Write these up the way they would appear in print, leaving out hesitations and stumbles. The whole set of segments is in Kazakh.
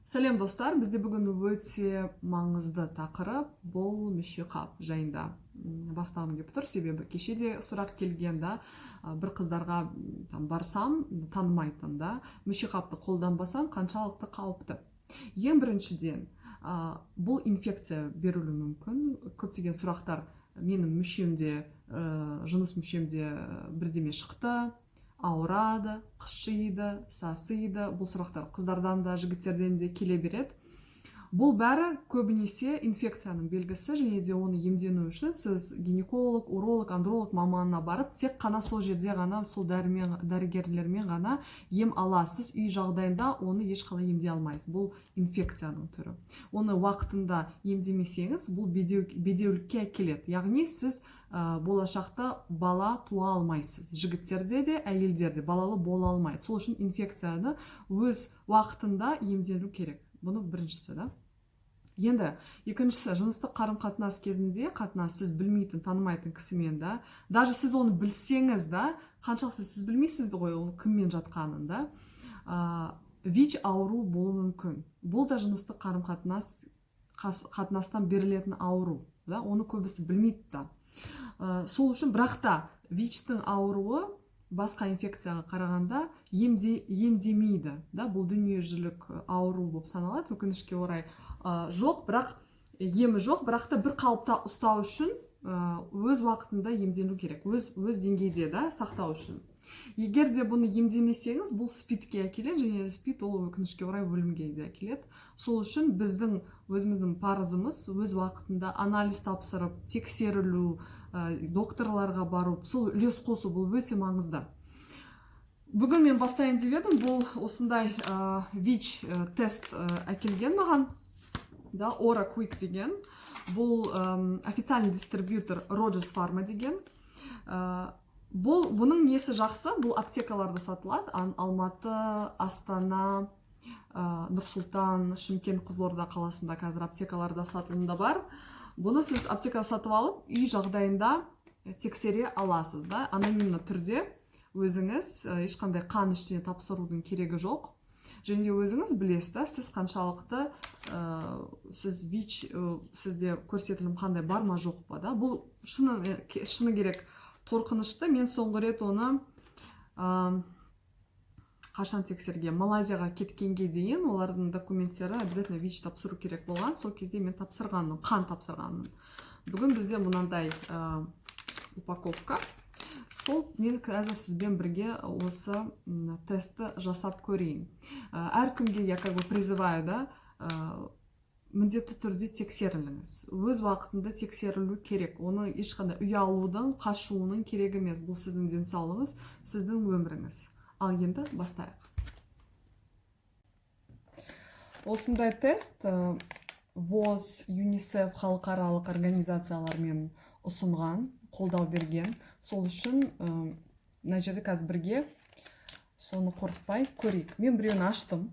Сәлем, достар! Бізде бүгін өте маңызды тақырып, бұл мүшеқап жайында бастағым келіп тұр, себебі кеше де сұрақ келген да, бір қыздарға там барсам, танымайтын да, мүшеқапты қолданбасам қаншалықты қауіпті. Ең біріншіден, бұл инфекция берілуі мүмкін. Көптеген сұрақтар: менің мүшемде, жыныс мүшемде бірдеме шықты, ауырады, қышиды, сасиды. Бұл сұрақтар қыздардан да, жігіттерден де келе береді. Бұл бәрі көбінесе инфекцияның белгісі, және де оны емдену үшін сіз гинеколог, уролог, андролог маманына барып, тек қана сол жерде ғана, сол дәрігерлермен ғана ем аласыз. Үй жағдайында оны ешқалай емдей алмайсыз. Бұл инфекцияның түрі. Оны уақытында емдемесеңіз, бұл бедеулікке әкеледі. Яғни сіз болашақта бала туа алмайсыз. Жігіттерде де, әйелдерде балалы бола алмайды. Сол үшін инфекцияны өз уақытында емделу керек. Бұны біріншісі, да. Енді екіншісі, жыныстық қарым-қатынас кезінде, қатынас сіз білмейтін, танымайтын кісімен да, даже сіз оны білсеңіз да, қаншалықты сіз білмейсіз ғой оның кіммен жатқанын да, ВИЧ ауру болуы мүмкін. Бұл да жыныстық қарым-қатынас, қатынастан берілетін ауру, да, оны көбісі білмейді да. Сол үшін, бірақ та ВИЧ-тің ауруы басқа инфекцияға қарағанда емдемейді, да, бұл дүниежүзілік ауру болып саналады, өкінішке орай, жоқ, бірақ емі жоқ, бірақ та бір қалыпта ұстау үшін, өз уақытында емделу керек, өз деңгейде да сақтау үшін. Егер де бұны емдемесеңіз, бұл СПИДке әкеледі, және СПИД ол өкінішке орай өлімге де әкеледі. Сол үшін біздің өзіміздің парызымыз өз уақытында анализ тапсырып, тексерілу, докторларға бару, сол үлес қосу, бұл өте маңызды. Бүгін мен бастайын деп едім, бұл осындай ВИЧ тест әкелген маған, да, OraQuick деген. Бұл официальный дистрибьютор Rogers Pharma деген. Бұның несі жақсы? Бұл аптекаларда сатылады. Алматы, Астана, Нұр-Сұлтан, Шымкент, Қызылорда қаласында қазір аптекаларда сатылымда бар. Бұны сіз аптекада сатып алып, үй жағдайында тексере аласыз, да, анонимді түрде өзіңіз, ешқандай қан ештеңе тапсырудың керегі жоқ. Және де өзіңіз білесіз, да, сіз қаншалықты, сіз ВИЧ, сізде көрсетілім қандай, бар ма, жоқ па, да. Бұл шыны керек қорқынышты. Мен соңғы рет оны қашан тексерген? Малайзияға кеткенге дейін олардың документтері обязательно ВИЧ тапсыру керек болған. Сол кезде мен тапсырғанмын, қан тапсырғанмын. Бүгін бізде мынандай упаковка. Сол мен қазір сізбен бірге осы тестті жасап көрейін. Әркімге я как бы призываю, да, міндетті түрде тексеріліңіз. Өз уақытында тексерілу керек. Оны ешқандай ұялудың, қашуының керегі емес. Бұл сіздің денсаулығыңыз, сіздің өміріңіз. Ал енді бастайық. Осындай тест ВОЗ, ЮНИСЕФ халықаралық организациялармен ұсынған, қолдау берген. Сол үшін мына жерде қазір бірге соны қорықпай көрейік. Мен біреуін аштым.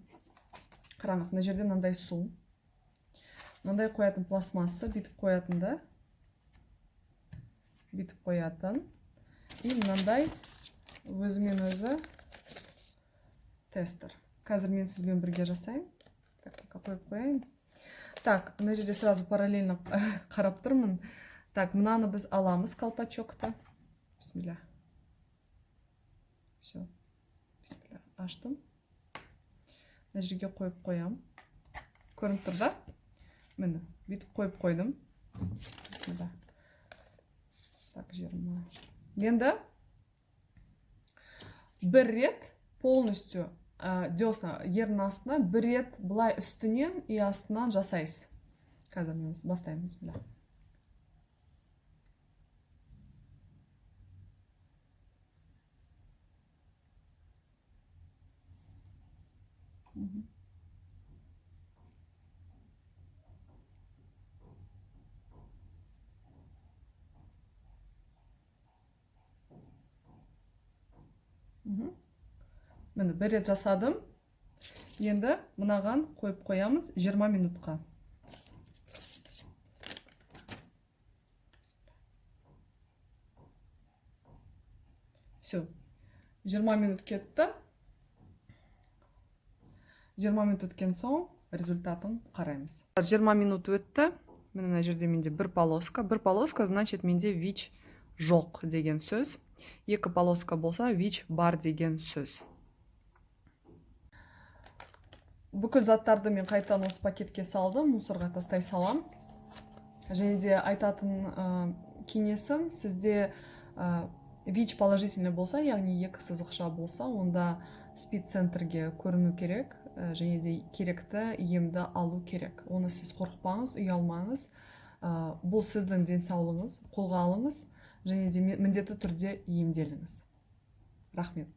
Қараңыз, мына жерде мынандай су. Мынандай қоятын пластмасса, бүйтіп қоятын да. Бүйтіп қоятын. И мынандай өзімен өзі тестер. Қазір мен сізбен бірге жасаймын. Так, пока қойып қояйын. Так, мына жерде сразу параллельно қарап тұрмын. Так, мынаны біз аламыз, колпачокты. Бисмилля. Все. Бисмилля. Аштым. Мына жерге қойып қоям. Көрініп тұр, да? Міне, бүйтіп қойып қойдым. Бисмилля. Так, 20. Енді бір рет полностью десна, ерін астына бір рет былай үстінен и астынан жасайсыз. Қазір мен бастаймын, бисмилля. Міне, бір рет жасадым. Енді мынаған қойып қоямыз 20 минутқа. Все. 20 минут кетті. 20 минут өткен соң Результатын қараймыз. 20 минут өтті. Міне, мына жерде менде бір полоска. Бір полоска, значит, менде ВИЧ жоқ деген сөз. Екі полоска болса, ВИЧ бар деген сөз. Бүкіл заттарды мен қайтадан осы пакетке салдым, мусорға тастай салам. Және де айтатын кеңесім: сізде ВИЧ положительный болса, яғни екі сызықша болса, онда СПИД центрге көріну керек және де керекті емді алу керек. Оны сіз қорықпаңыз, ұялмаңыз. Бұл сіздің денсаулығыңыз, қолға алыңыз және де міндетті түрде емделіңіз. Рахмет.